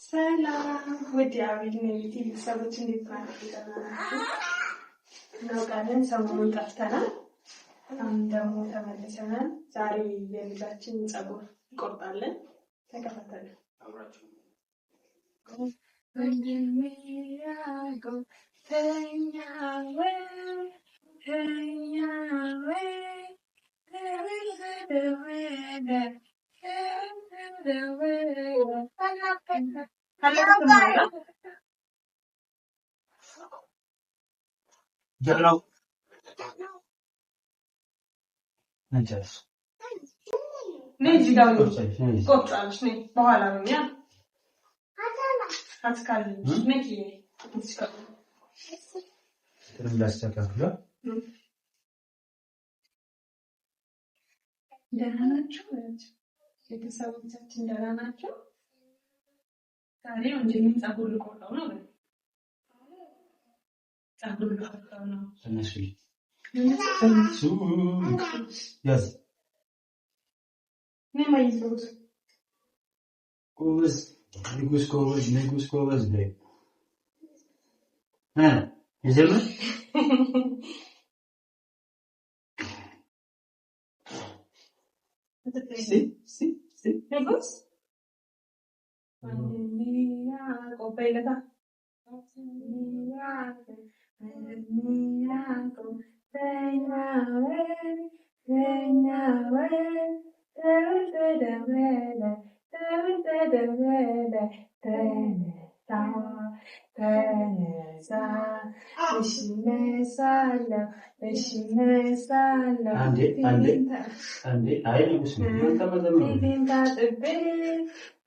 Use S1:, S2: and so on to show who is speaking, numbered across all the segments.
S1: ሰላም ውድ የአቤል ቤቲ ቤተሰቦች እንዴት ናችሁ? ደህና ናችሁ? እናውቃለን ሰሞኑን ጠፍተናል። አሁን ደግሞ ተመልሰናል። ዛሬ የልጃችን ፀጉር እንቆርጣለን። ተከታተሉ። ደህና ናችሁ? ቤተሰቦቻችን ደህና ናቸው? ዛሬ ወንድሜን ፀጉር ልቆርጠው ነው። ፀጉር ልቆርጠው ነው።
S2: ጎበዝ ንጉስ፣ ጎበዝ ንጉስ፣ ጎበዝ ይጀምር።
S1: ንጉስ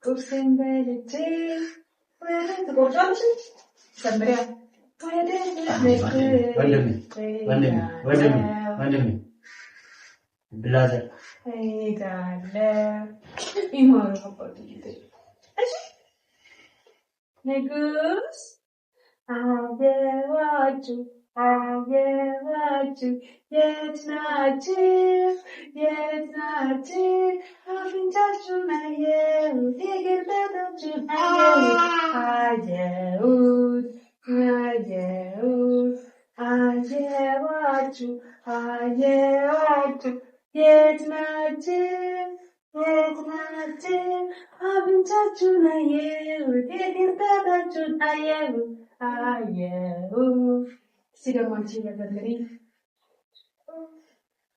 S1: ቁርሴን በልቼ ትቆርጫለሽ። ጀምሪያ
S2: ብላዘር
S1: ንጉስ አየኋችሁ አየኋችሁ የት ናችሁ የት ናችሁ? አፍንጫችሁን አየሁት የግርበታችሁን አየሁት አየሁት አየኋችሁ አየኋችሁ የት ናችሁ የት ናችሁ? አፍንጫችሁን አየሁት የግርበታችሁን አየሁት አየሁት። እስኪ ደግሞ አንቺ መዘምሪ።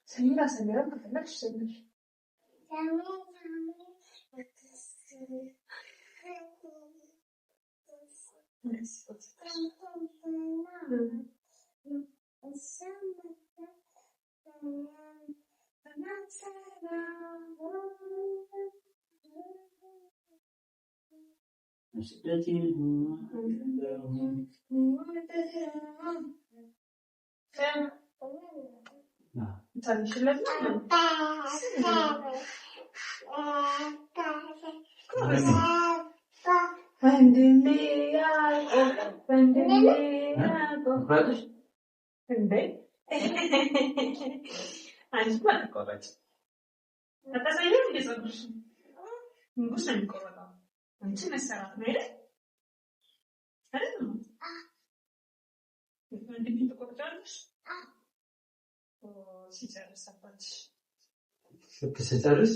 S1: ሰሚራ ሰሚራም ከፈለግሽ ሰሚር። ወንድሜ ያዕቆብ ወንድሜ ያዕቆብ እንዴ አንቺማ አትቆረጭም። አታሳይም እንዴ ፀጉርሽን? ንጉስ ነው የሚቆረጠው። አንቺ መሰራት ነው አይደል? አይደል? ወንድሜን ትቆርጫለሽ? ሲጨርስ አባትሽ
S2: ልክ ስጨርስ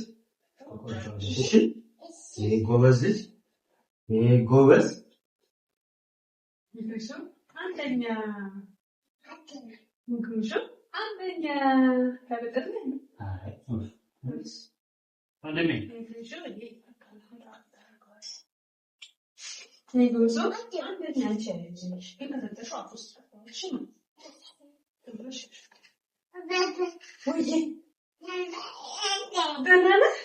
S2: ትቆርጫለሽ። እሺ ይሄ ጎበዝ ልጅ፣ ይሄ ጎበዝ
S1: ንጉሱ አንደኛ፣ ንጉሱ አንደኛ ከበጥር
S2: ወንድሜ
S1: ንጉሱ አንደኛ። አንቺ ያለሽ ግን ከሰጠሽው አፍ ውስጥ እሺ ነው ወይ? ደህና ነህ?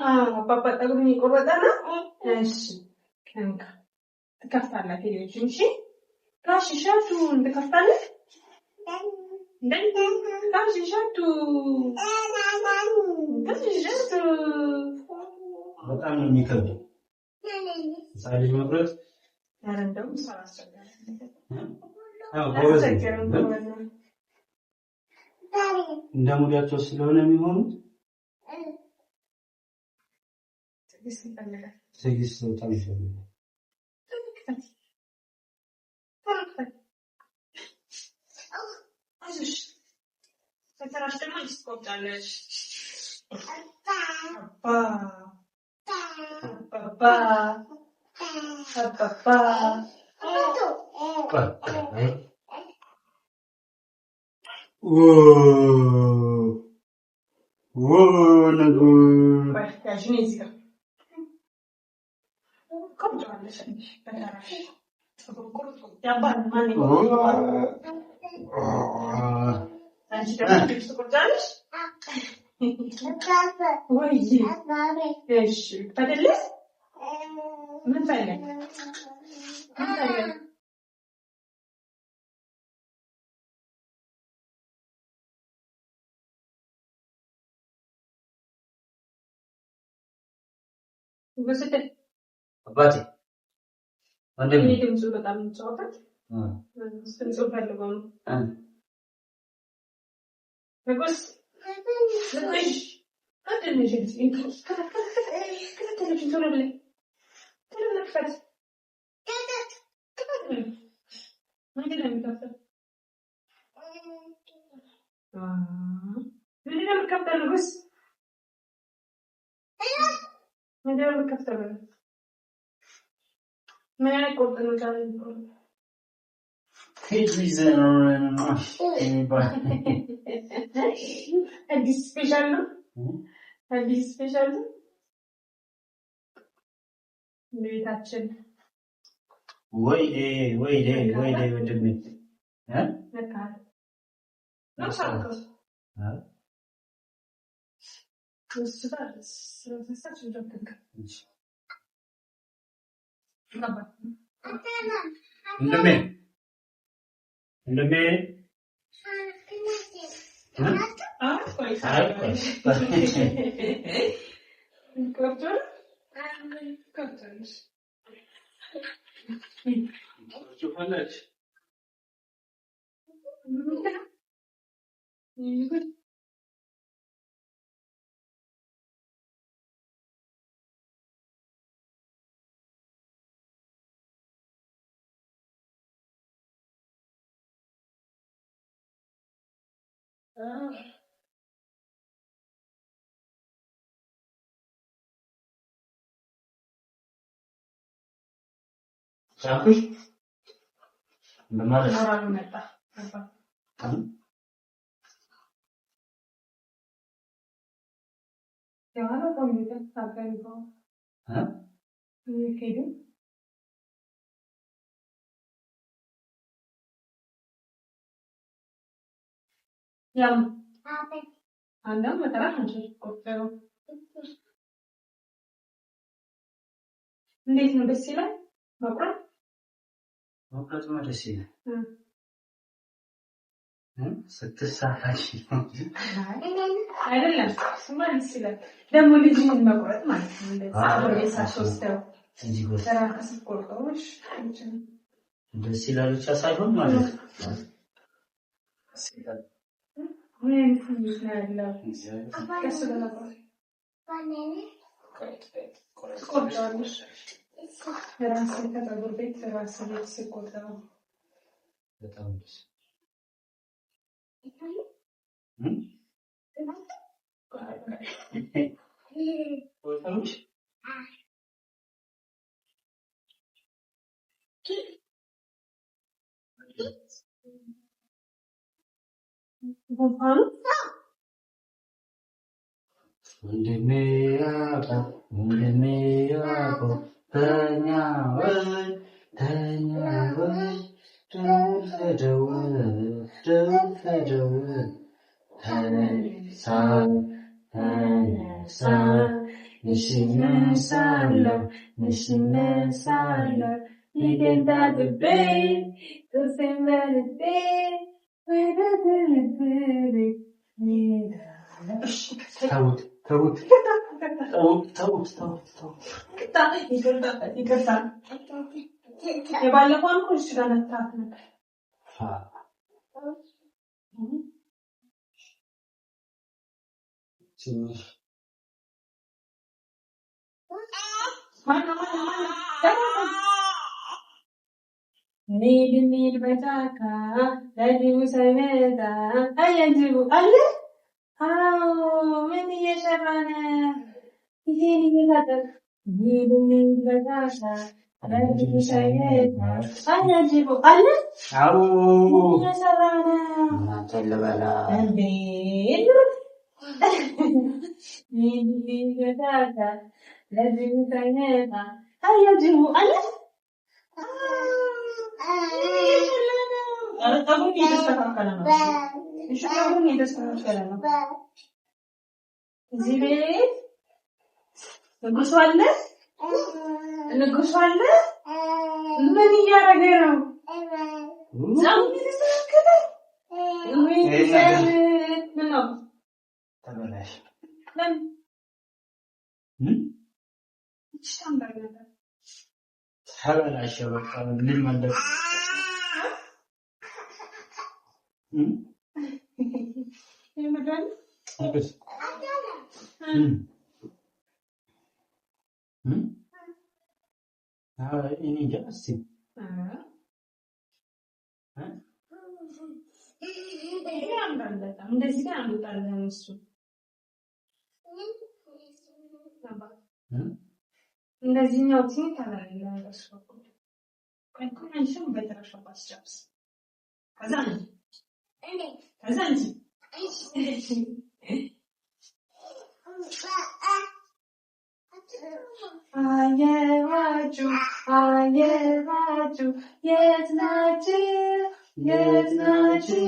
S1: አባባ ፀጉሩን እየቆረጠ ነው። እሺ እንካ ትከፍታለህ። ቴሌቪዥን እሺ፣ ጋሽ ሻቱን ትከፍታለህ። ጋሽ ሻቱ ጋሽ ሻቱ
S2: በጣም ነው የሚከብደው። ህፃን ልጅ መቁረጥ
S1: ኧረ እንደውም እሱ አላስቸገረም።
S2: አዎ ጎበዝ ነው።
S1: አላስቸገረም፣ ጎበዝ ነው።
S2: እንደ ሙዳቸው ስለሆነ የሚሆኑት
S1: ትዕግስት ይፈልጋል።
S2: ትዕግስት በጣም ይፈልጋል።
S1: ክፈት፣ ቶሎ ክፈት። አይዞሽ፣ በተራሽ ደግሞ አንቺ ትቆርጫለሽ። አባ አባባ አባባ
S2: ቆይ ቆይ፣ ኦ ኦ ንጉስ
S1: ቆይ ያዥ፣ እኔ እዚህ ጋር ቆርጫለሽ። አንቺ በተራሽ ፀጉር ቁርጡ ያባል ማን ይቆርጣል? አንቺ ደግሞ ልብስ ትቆርጫለሽ ወይ? እሺ ክፈትልህ። ምን ፈለግ? ምን ፈለግ? ወስደ
S2: አባቴ ወንድሜ
S1: ይሄ ድምፁ በጣም የሚጫወታት ድምፁ ፈልገው ነው። ንጉስ ንጉስ አንድ ልጅ ክፈት ክፈት ክፈት ቴሌቪዥን ቶሎ ብለህ ቶሎ ብለህ ክፈት ክፈት። ምንድን ነው የሚከፍተው? ምንድን ነው የሚከፍተው? ንጉስ ምንድን ነው የሚከፍተው? ምን አይነት ቁርጥ ነው ዛሬ የሚቆርጠው?
S2: የሚባል
S1: አዲስ special ነው። አዲስ special ነው። ቤታችን
S2: ወይኔ ወይኔ ወይኔ ወንድሜ እ
S1: ነካል ነው ሳልከው እሱ ጋር ስለተነሳች እንጀምር።
S2: ወንድሜ ወንድሜ
S1: አይ ቆይ ቆርጦ ቆርጦልሽ
S2: ቻልኩሽ በማለት
S1: ሞራሉ መጣ። የኋላ ኮምፒውተር ታገኝተው ሄዱ። ያው አንዳንድ በተራ አንቺ ቆጠሩ። እንዴት ነው? ደስ ይላል መቁረጥ።
S2: መቁረጥማ ደስ ይላል። ስትሳካሽ
S1: አይደለም እሱማ ደስ ይላል። ደግሞ ልጅህን መቁረጥ ማለት ነው። እንደዚህ ፀጉር ቤት ሳትወስደው ራስህ ስትቆርጠው
S2: ደስ ይላል ብቻ ሳይሆን ማለት ነው።
S1: ምን አይነት ስሜት ነው ያለው? ቀስ ብለህ ትቆርጠዋለሽ። ራስህ ከፀጉር ቤት ራስህ ቤት ስትቆርጠው
S2: በጣም ደስ
S1: ጉንፋኑ
S2: ወንድሜ ያዕቆብ ወንድሜ ያዕቆብ ተኛ ወይ ተኛ ወይ ደውል ተደውል ደውል ተደውል ተነሳ ተነሳ እነሳለሁ እነሳለሁ
S1: ፊቴን ታጥቤ ጥርሴን በልቤ ወደ ትምህርት ቤት እሄዳለሁ።
S2: ተውት ተውት ተውት ተውት ተውት።
S1: ይቅርታ ይቅርታ ይቅርታ። የባለፈው እኮ እዚህ ጋር ነክታት ነበር።
S2: ትንሽ
S1: ማነው ማነው ማነው? እንሂድ እንሂድ በጫካ ለጅቡ ሳይመጣ አያጅቡ አለ። አዎ ምን እየሰራ ነው? ይሄን እየታጠብክ እንሂድ እንሂድ በጫካ ለጅቡ ሳይመጣ አያጅቡ አለ።
S2: አዎ
S1: ምን እየሰራ ነው?
S2: እናንተን ልበላ
S1: እንዴ እንሂድ እንሂድ በጫካ ለጅቡ ሳይመጣ አያጅቡ አለ። ፀጉሩን እየተስተካከለ ነው። እሺ ፀጉሩን እየተስተካከለ ነው። እዚህ ቤት ንጉሱ አለ፣ ንጉሱ አለ። ምን እያደረገ ነው? ፀጉሩን እየተስተካከለ ወይ ምን ነው?
S2: ተበላሽ።
S1: ለምን
S2: ተበላሸ። በቃ ልመለስ። እኔ እንጃ። እስኪ
S1: እንደዚህ ግን አልወጣልህም እሱ እንደዚህኛው ቲንት አላለም። እሱ ከዛ ከዛ እንጂ አየኋችሁ አየኋችሁ የት ናችሁ የት ናችሁ?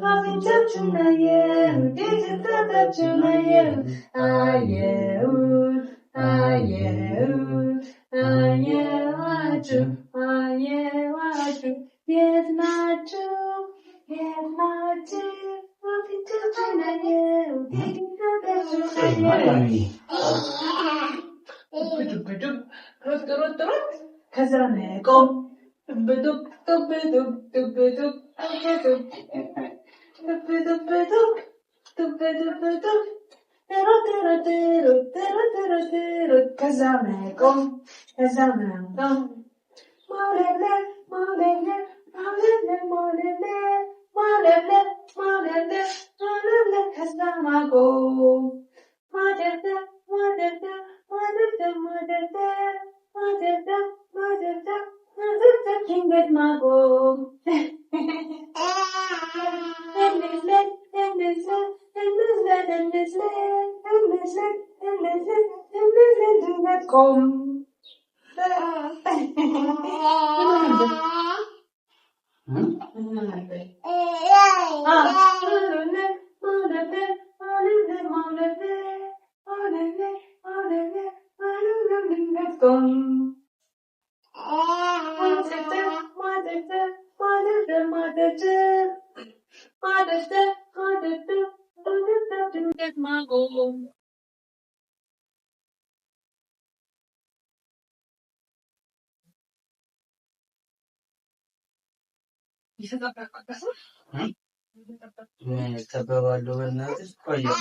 S1: አፍንጫችሁን አየሁ ጭንቅላታችሁን አየሁ አየሁ አየሁ አየኋችሁ አየኋችሁ የት ናችሁ የት ናችሁ? አፍንጫችሁን አየሁ ጭንቅላታችሁን አየሁ ዱብ ዱብ ሮጥ ሮጥ ሮጥ ከዛ መቆም ዱብ ዱብ ዱብ ዱብ ዱብ ዱብ ዱብ ዱብ ዱብ ዱብ ዱብ ዱብ ሮጥ ሮጥ ሮጥ ሮጥ ሮጥ ሮጥ ከዛ መቆም ከዛ መቆም ማውለብለብ ማውለብለብ ማውለብለብ ማውለብለብ ማውለብለብ ማውለብለብ ማውለብለብ ከዛ ማቆም ማደብደብ ማደብደብ ማደብደብ ማደብደብ ማደብደብ ማደብደብ ማደብደብ ድንገት ማቆም እንዝለል እንዝለል እንዝለል እንዝለል እንዝለል እንዝለል እንዝለል ድንገት ቆም። ምን ነበር? ማቆም
S2: እጠበባለሁ። በእናትሽ ቆየሁ።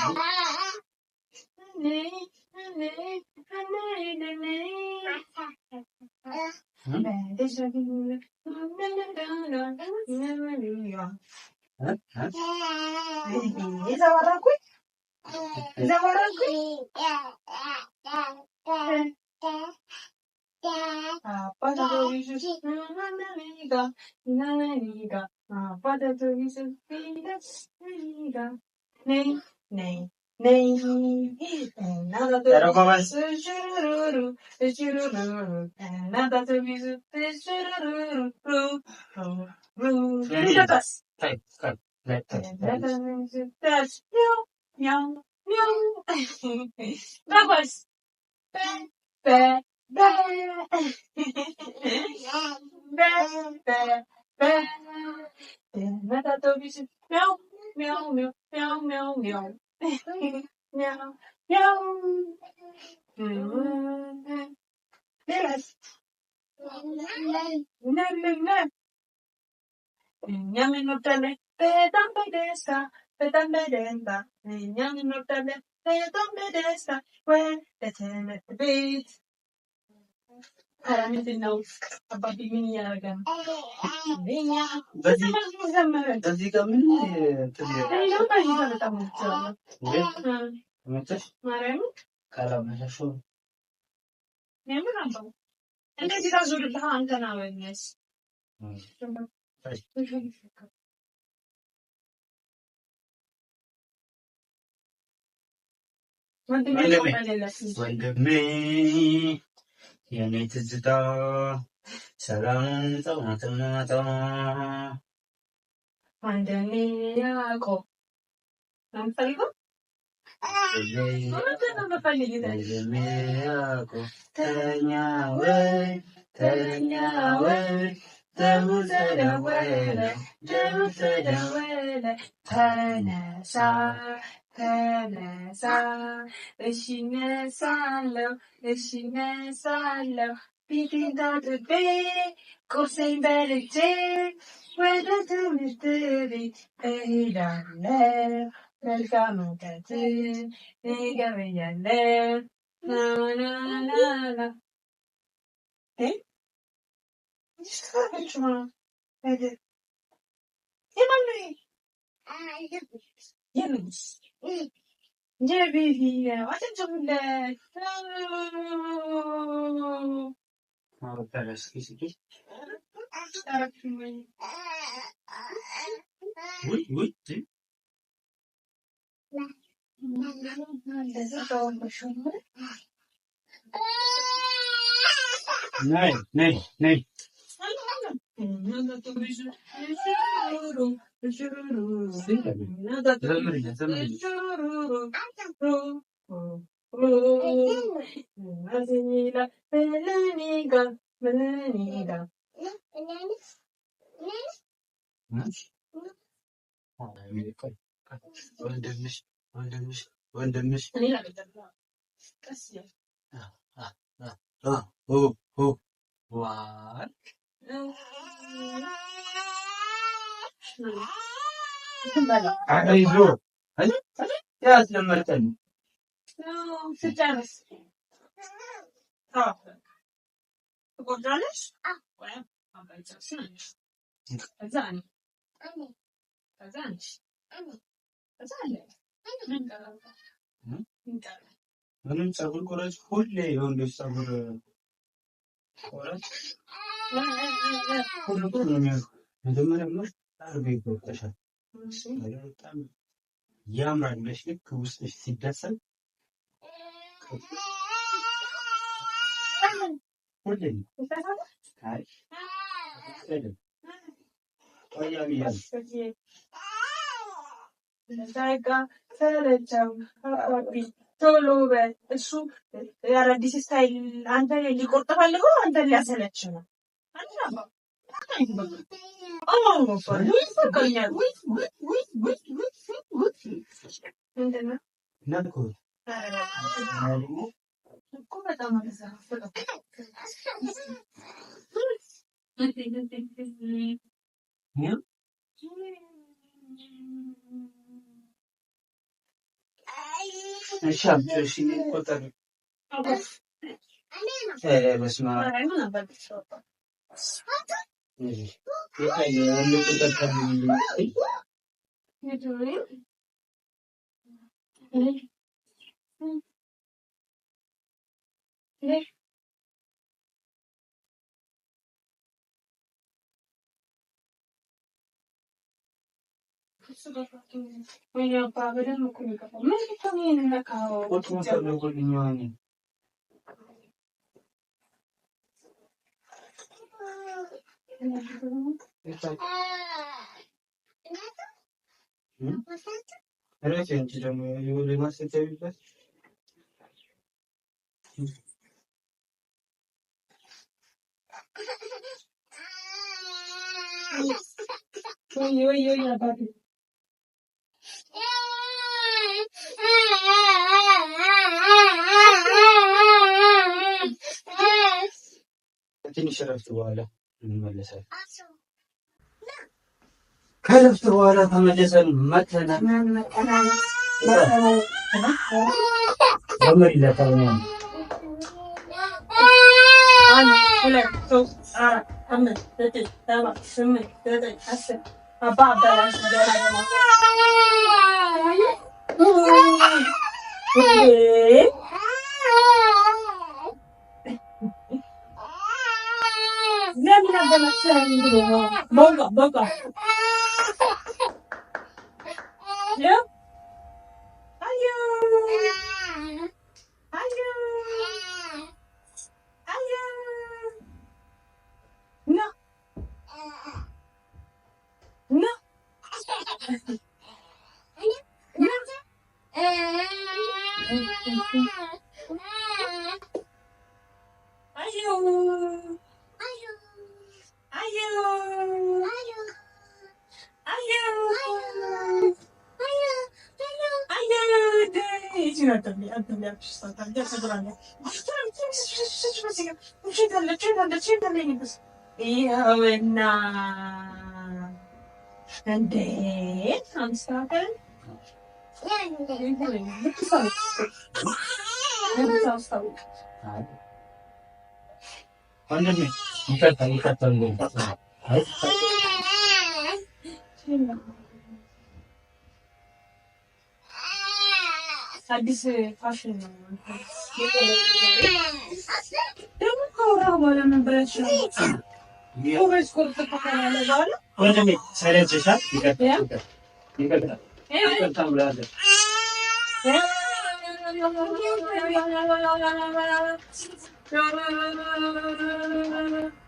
S1: እኛም እንወዳለን በጣም በደስታ በጣም በደስታ እኛም እንወዳለን በጣም በደስታ ወደ ትምህርት ቤት። ኧረ ምንድን ነው አባቢ ምን እያደረገ ነው?
S2: በዚህ ጋር ምን
S1: በጣም ማርያምን የምር አባ እንደዚህ ታዞርልህ አንተና ወይስ
S2: ወንድሜ የኔ ትዝታ ሰላም ጠዋት ማታ
S1: ወንድሜ ያዕቆብ ነው የምፈልገው።
S2: ወንድሜ ያዕቆብ ተኛ ወይ ተኛ ወይ ደውል ተደወለ ደውል ተደወለ
S1: ተነሳ ተነሳ እሺ እነሳለሁ እሺ እነሳለሁ ፊቴን ታጥቤ ቁርሴን በልቼ ወደ ትምህርት ቤት እሄዳለሁ። መልካም እውቀት እገበያለሁ። ናናናና የማን ነው ይሄ? የንጉስ የቤቢ ነው። አጨብጭቡለት።
S2: ነይ ነይ ነይ ወንድምሽ ወንድምሽ ወንድምሽ አይዞህ ያስለመድከን
S1: ስጨርስ ትቆርጫለሽ።
S2: ምንም ፀጉር ቆራጭ ሁሌ የወንዶች ፀጉር ቆራጭ ሁሉ ነው የሚያውቀው። መጀመሪያ ምርጥ አድርጎ ይቆርጥሻል። በጣም ያምራል ብለሽ ልክ ውስጥሽ ሲደሰት ሁሌ
S1: ሰለቸው አባቢ ቶሎ በል። እሱ አዳዲስ style አንተ ሊቆርጥ ፈልጎ አንተ ሊያሰለች ነው። እኮ በጣም
S2: እሺ እሺ ቆጠር። በስመ አብ
S1: ወይኔ አባ በደንብ እኮ ነው የገባው። ምን ብትሆን ይሄንን ነካኸው? ወይ ወይ ወይ አባቴ
S2: ከትንሽ እረፍት በኋላ እንመለሳለን። ከእረፍት በኋላ ተመልሰን መተናል።
S1: አንድ፣ ሁለት፣ ሶስት፣ አራት፣ አምስት፣ ስድስት፣ ሰባት፣ ስምንት፣ ዘጠኝ፣ 10። አባ አበላሽ። ለምን አበላሽ? በቃ በቃ። ይኸውና እንዴት አምስታከል። አዲስ ፋሽን ነው ደግሞ። ከወራ በኋላ ምን ብለሽ ነው?
S2: ወንድሜ ሰለቸሻል? ይቅርታ ይቅርታ ብላለች።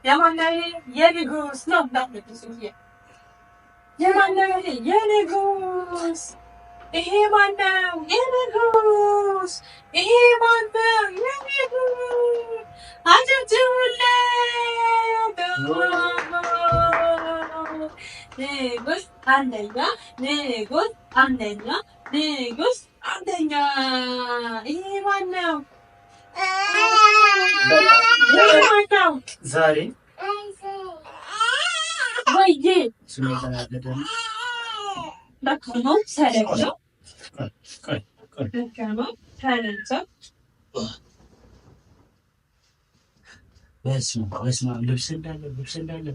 S1: የማነው የንጉስ ነው? የማነው የንጉስ? ይሄ ማነው የንጉስ? ይሄ ማነው የንጉስ? አጨብጭቡለት! ንጉስ አንደኛ፣ ንጉስ አንደኛ፣ ንጉስ አንደኛ። ይሄ ማነው? ይሄ ማነው?
S2: ዛሬ
S1: ወይዬ
S2: ስሜ የተናደደ ነው።
S1: ደካማው ሰለቸው፣
S2: ቆይ ቆይ።
S1: ደካማው ሰለቸው።
S2: በስመ አብ በስመ አብ፣ ልብስ እንዳለ ልብስ እንዳለ።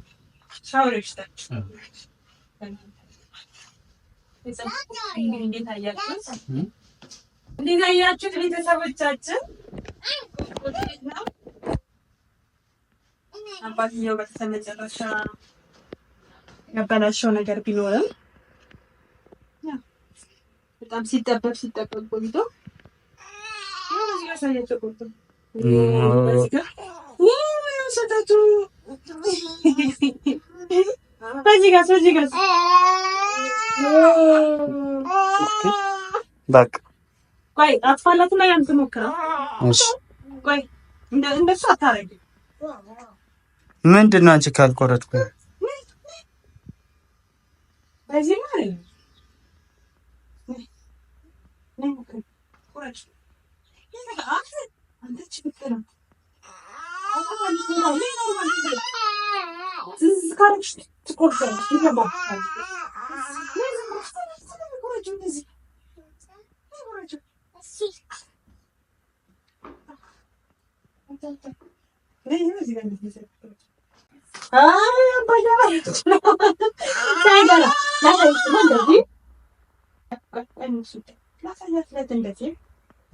S1: ሻወር ይሽታል። እንዴት አያችሁት? እንዴት አያችሁት ቤተሰቦቻችን? ነው አባትየው በስተመጨረሻ ያበላሸው ነገር ቢኖርም በጣም ሲጠበብ ሲጠበብ ቆይቶ በዚህ ጋር ሳያቸው ቆይቶ በዚህ ጋር ሰታችሁ በዚህ ጋር በዚህ ጋር።
S2: በቃ።
S1: ቆይ አጥፋላትና ያን ትሞክረው።
S2: እሺ።
S1: ቆይ እንደሱ አታረጊም።
S2: ምንድን ነው አንቺ ካልቆረጥኩ?
S1: በዚህ ማለት ነው። ነይ ሞክሪ። ቁረጭ። አንተ ችግር ነው። ዝዝ ካረግሽ ትቆርጫለሽ። ይገባል። ነይ ዝም ብለሽ ቁረጪው እንደዚህ። ነይ ቁረጪው። ነይ እዚህ ጋር እንደዚህ ቁረጪው። አይ አባዬ ሳይገላ ላሳይሽ እንደዚህ ላሳያት እንደዚህ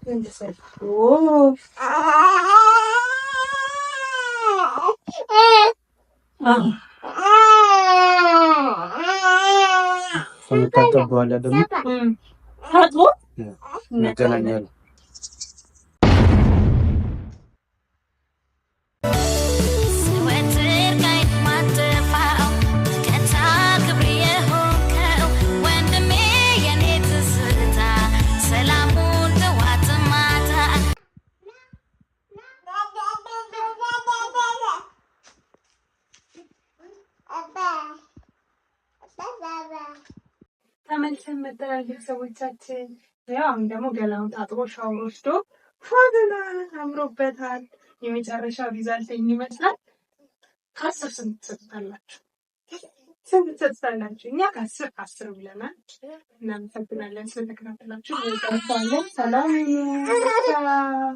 S1: እንደዚህ ኦ
S2: ከመታጠብ በኋላ ደግሞ
S1: ታጥቦ
S2: እንገናኛለን።
S3: ስወትር ካይን ማጥፋው መከታ ክብር የሆንከው ወንድሜ የኔ ትዝታ ሰላሙን ጥዋት ማታ።
S1: ተመልሰን መጥተናል ቤተሰቦቻችን። ያው አሁን ደግሞ ገላውን ታጥቦ ሻወር ወስዶ ፏ ብሏል፣ አምሮበታል። የመጨረሻ result ይመስላል። ከ10 ስንት ትሰጡታላችሁ? ስንት ትሰጡታላችሁ? እኛ ከ10 10 ብለናል። እናመሰግናለን ስለተከታተላችሁ። እንወዳችኋለን። ሰላም ሁኑ። ቻው።